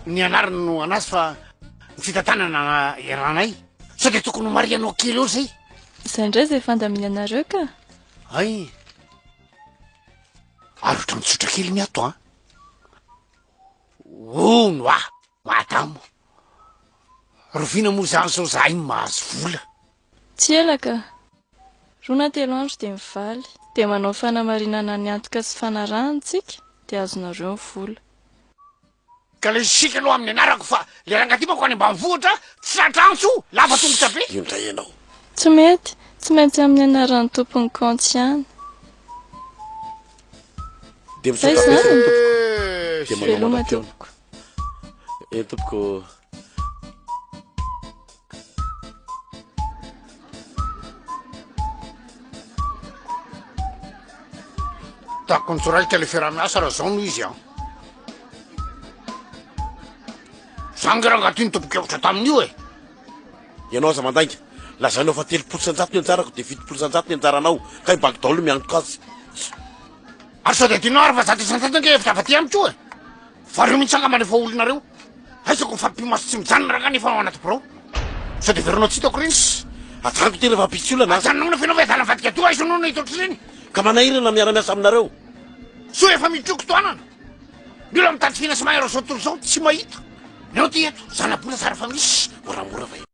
Ny anarany no anazy fa ny fitantanana iarahanay. Sao dia tokony ho marihanao kely eo izay? Izay indray izay fandaminanareo ka. Hay. Ary ohatran'ny tsotra kely ny ato an. Hono ah, madamo. Rovina moa izany izao izahay no mahazo vola? Tsy ela ka. Roa na telo andro dia mivaly. Dia manao fanamarinana ny antoka sy fanarahana tsika dia azonareo ny vola. Ka le isika aloha amin'ny anarako fa le rangahy ty manko any ambanivohitra tsy tratra antso, lava tongotra be. Io indray ianao. Tsy mety, tsy maintsy amin'ny anaran'ny tompon'ny kaonty ihany. Dia Zay misaotra izany. betsaka tompoko. Dia manao Veloma mandra-pihaona. tompoko. Eny tompoko. Tokony tsy raikitra le fiaraha-miasa raha zao no izy an. Za nge rangahy ty no tompon-kevitra tamin'io e. Ianao aza mandainga. Lazainao fa 30% ny anjarako dia 70% ny anjaranao. Kay banky daholo miantoka azy. Ary sao dia adinonao ary fa 100% nge hevitra avy aty amiko e. Fa reo mihitsy angamba no efa olonareo. Aiza ko mifampimaso tsy mijanona rangahy nefa ao anaty birao. Sao dia heverinao tsy hitako ireny. Tss! Ajanoko ity rehefa hampisy olana a! Ajanona f'enao ve adala mivadika doha aiza no nahita ohatr'ireny. Ka manahirana miara-miasa aminareo. Soa efa mitroko tohanana. Ny olona mitady fihina sy mahay ao izao tontolo izao tsy mahita. Ny ao ty eto, zana-bola zara fa misy. Moramora fa.